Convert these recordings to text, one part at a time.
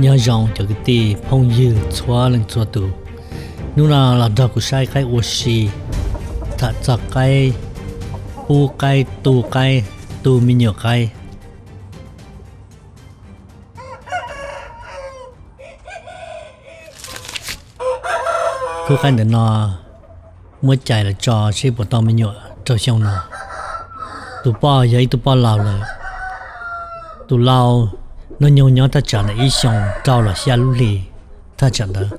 Nyob zoo cov kwv tij phooj ywg txhua leej txhua tus, hnub no los nrog kuv saib qaib ua si, tham txog qaib, pub qaib, tu qaib, tu me nyuam qaib. Khub qaib ntawm no muab cais los tso seb puas tau me nyuam rau xyoo no. Tus poj yog ib tug poj laus lawm. Tus lau hnub nyoog nyob thaj tsam ntawm ib xyoos rau los xya lub hlis thaj tsam ntawd.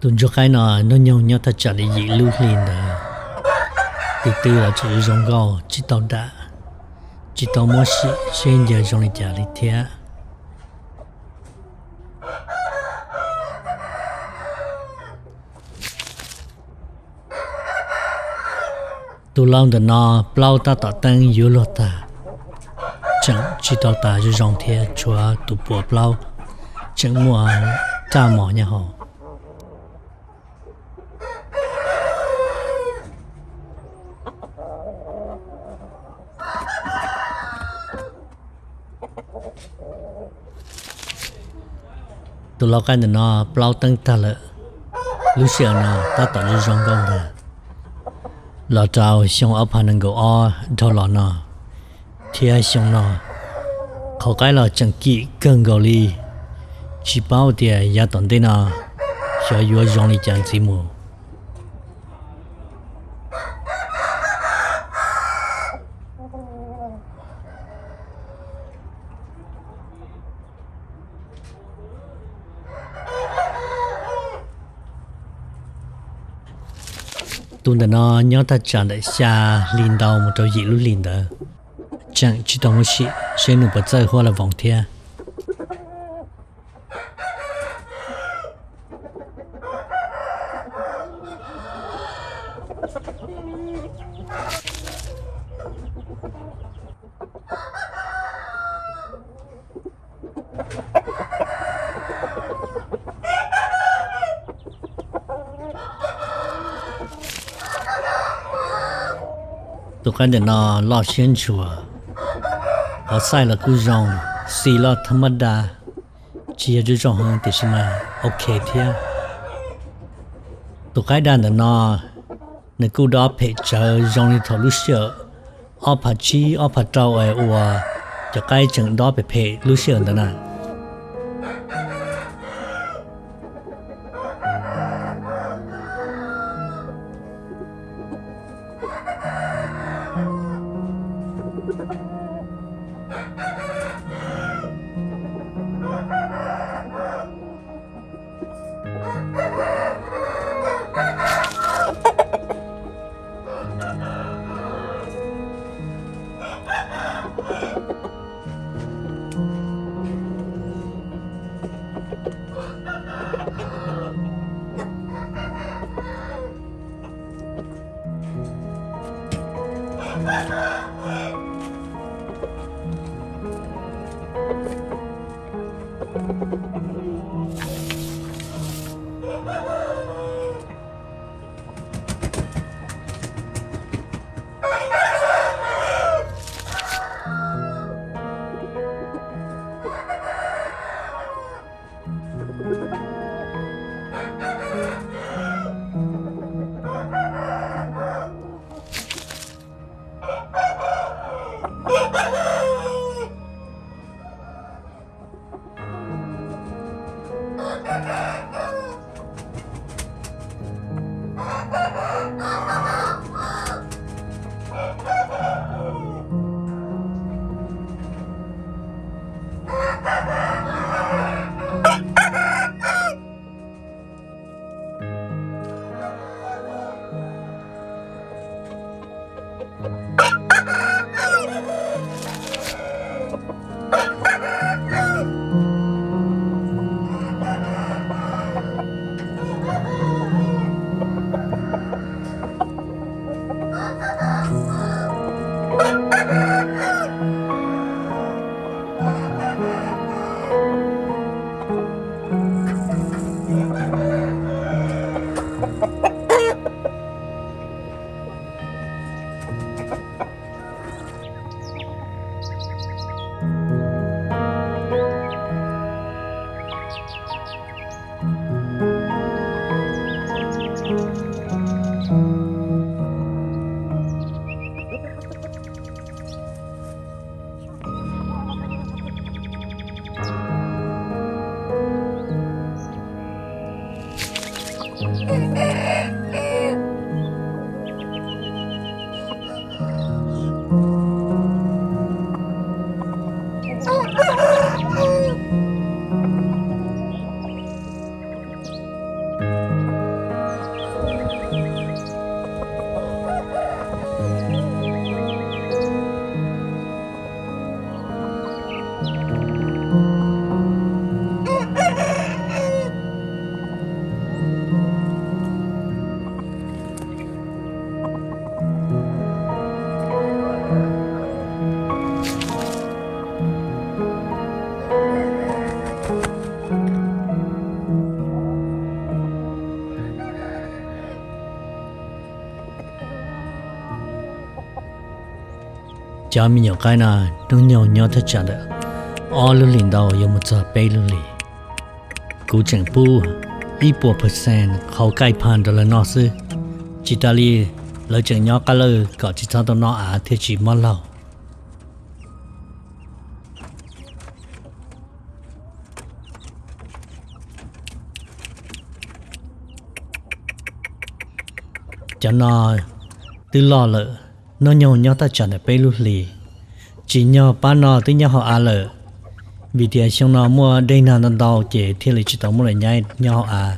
Tus ntsuag qaib no hnub nyoog nyob thaj tsam li yim lub hlis ntawd. Tus twg los tseem zoo nkauj, tsis tau dam, tsis tau muab sim seb ncaws zoo li cas li thiab. Tus lau ntawm no plaub tab tom teeb yuav luag tag, tseem tsis tau tas zoo zoo thiab, tshuav tus puas plaub tseem muaj raj mos nyob hauv. Tus lau qaib ntawm no plaub teeb tag lawm, lub sij hawm no tab tom zoo zoo nkauj ntag. Los rau xyoo ob phav nees nkaum ob dhau los no thiab xyoo no, qhov qaib los tseem kim kawg nkaus li. Tsis paub tias yav tom ntej no xyov yuav zoo li cas ntxiv mus. Tus ntawm no nyob thaj tsam ntawm xya hli ntau mus rau yim lub hlis ntawd, tseem tsis tau muab sim seb nws puas txawj huab la voos thiab. Tus qaib ntawm no loj siab ntshua, qhov xaij los kuj zoo, xis los thab mab da, tsis yog zoo zoo heev tiam sis mas ok thiab. Tus qaib daj ntawm no nws kuj dob phem tsawv zoo li thaum lub sij hawm ob phav tsib ob phav rau es uas cov qaib tseem dob phem phem lub sij hawm ntawd na. Cov me nyuam qaib no hnub nyoog nyob thaj tsam ntawm ob lub hlis ntau yuav mus txog peb lub hlis. Kuv tseem pub ib puas percent qhauv kaij phaj rau lawv noj xwb, tsis tas li lawv tseem nyob qab lawj kom tsis txhob tau noj av thiaj tsis mob laug. Cov no twb loj lawm, hnub nyoog nyob thaj tsam ntawm peb lub hlis. Tsim nyog pab no twb nyob hauv av lawm, vim tias xyoo no muaj dej nag ntau ntau ces thiaj li tsis tau muaj lawv nyab nyob hauv av.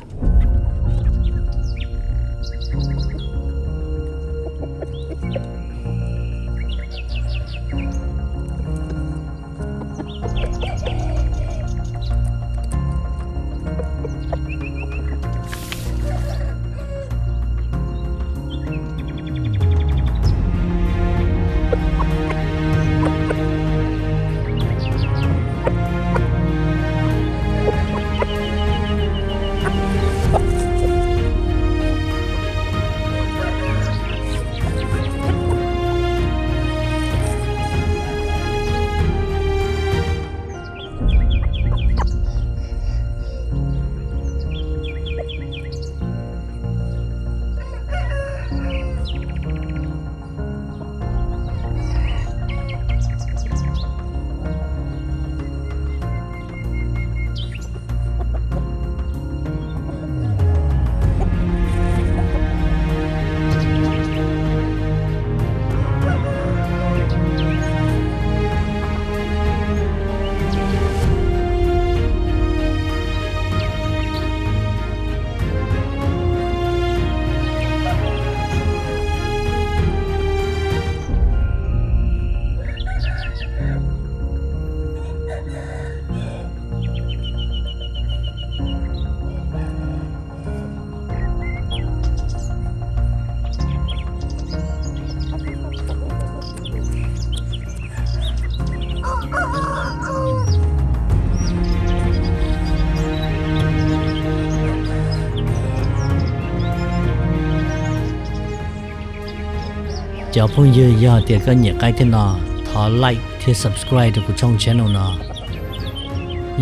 Cov phooj ywg, yog tias koj nyiam qaib thiab no, thov like thiab subscribe rau kuv tshooj channel no,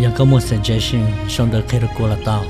yog koj muaj suggestion sau ntawv qhia rau kuv los tau.